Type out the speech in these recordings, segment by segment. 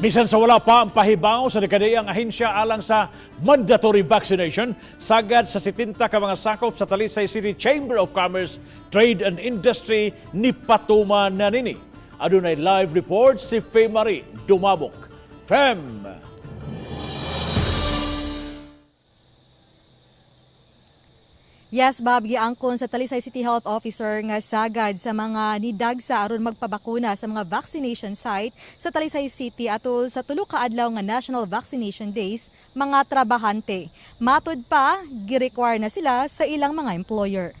Bisan sa wala pa ang pahibaw sa nagkadaiyang ahensya alang sa mandatory vaccination, sagad sa 70 ka mga sakop sa Talisay City Chamber of Commerce, Trade and Industry ni patuman na nini. Adunay live report si Fe Marie Dumabok. Fem! Yes, Bob, giangkon sa Talisay City Health Officer nga sagad sa mga nidagsa aron magpabakuna sa mga vaccination site sa Talisay City atol sa tulo ka adlaw nga National Vaccination Days, mga trabahante. Matud pa, gi-require na sila sa ilang mga employer.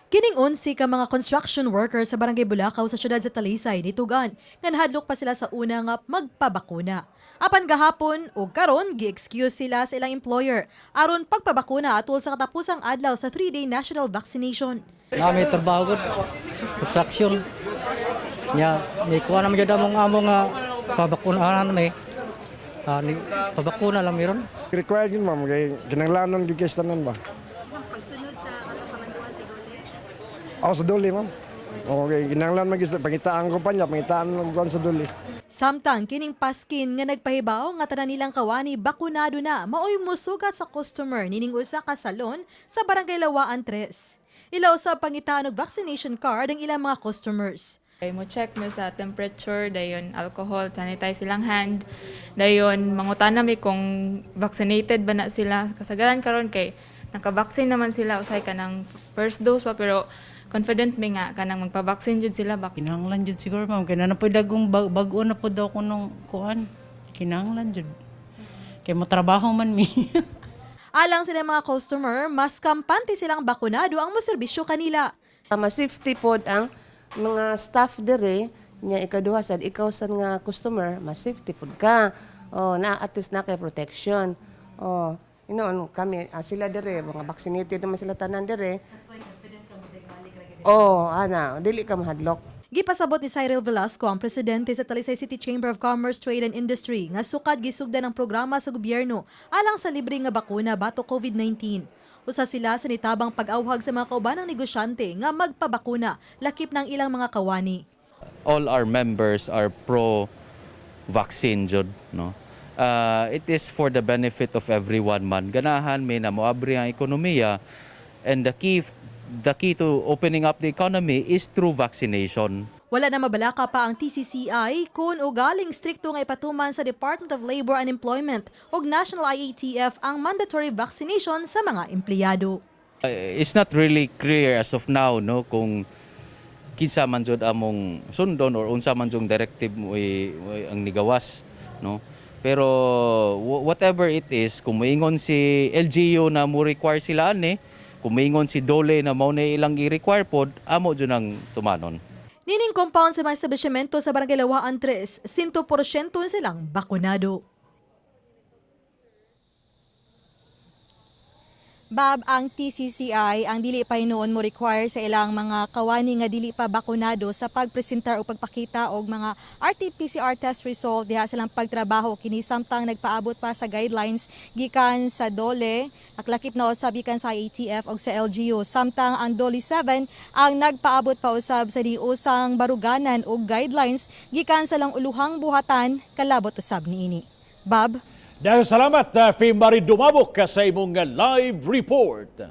Kining 11 ka mga construction worker sa Barangay Bulacau sa siyudad sa Talisay nitugan nga nahadlok pa sila sa una nga magpabakuna. Apan gahapon ug karon gi-excuse sila sa ilang employer aron pagpabakuna atol sa katapusang adlaw sa 3-day national vaccination. Nami trabaho gud, construction. Nya ni kuha naman jud among amo nga pabakunahan may. Ah, ni pabakuna lang meron. Required yun, ma'am, kay kinanglanon gyud kay sa tanan ba. Ako sa duli, ma'am. Okay, kinanglan man gyud pangitaan ko pa niya, pangitaan ng kuan sa duli. Samtang kining paskin nga nagpahibaw nga tanan nilang kawani bakunado na, maoy musugat sa customer nining usa ka salon sa Barangay Lawaan 3. Ilaw sa pangitaan og vaccination card ang ilang mga customers. Kay mo check mo sa temperature, dayon alcohol, sanitize silang hand, dayon mangutana mi kung vaccinated ba na sila. Kasagaran karon kay naka-vaccine naman sila usay kanang first dose pa, pero confident mi nga kanang magpa-vaccine jud sila ba. Kinahanglan jud siguro, ma'am. Kaya na po dagong bag-o na po daw ko nung kuan. Kinahanglan jud. Kay mo trabaho man mi. Alang sila mga customer, mas kampante silang bakunado ang moserbisyo kanila. Mas safety pod ang mga staff dire nya, ikaduha sad, ikaw sad nga customer, mas safety pod ka. Oh, na at least na kay protection. Oh, ano kami, sila dire mga vaccinated naman sila tanan dire. Oh, ana, dili ka mahadlok. Gipasabot ni Cyril Velasco, ang presidente sa Talisay City Chamber of Commerce, Trade and Industry, nga sukad gisugdan ang programa sa gobyerno alang sa libre nga bakuna batok COVID-19. Usa sila sa nitabang pag-awhag sa mga kaubanang negosyante nga magpabakuna lakip ng ilang mga kawani. All our members are pro vaccine jud, no? It is for the benefit of everyone man. Ganahan may na moabri ang ekonomiya, and the key to opening up the economy is through vaccination. Wala na mabalaka pa ang TCCI kung ugaling strikto nga ipatuman sa Department of Labor and Employment ug National IATF ang mandatory vaccination sa mga empleyado. It's not really clear as of now, no, kung kinsa man jud among sundon or unsa man jung directive mo ang nigawas, no? Pero whatever it is, kung moingon si LGU na mo require sila ani, kung moingon si DOLE na mao na ilang i-require pod, amo jud ang tumanon. Nining compound sa mga establishmento sa Barangay Lawaan 3, 100% silang bakunado. Bab, ang TCCI ang dili pa hinuon mo require sa ilang mga kawani nga dili pa bakunado sa pagpresentar o pagpakita og mga RT-PCR test result diha silang pagtrabaho, kini samtang nagpaabot pa sa guidelines gikan sa DOLE, aklakip na usab gikan sa IATF og sa LGU, samtang ang DOLE 7 ang nagpaabot pa usab sa diusang baruganan og guidelines gikan sa lang uluhang buhatan kalabot usab niini. Bob. Dahil salamat, Fe Marie Dumabok, sa imong live report.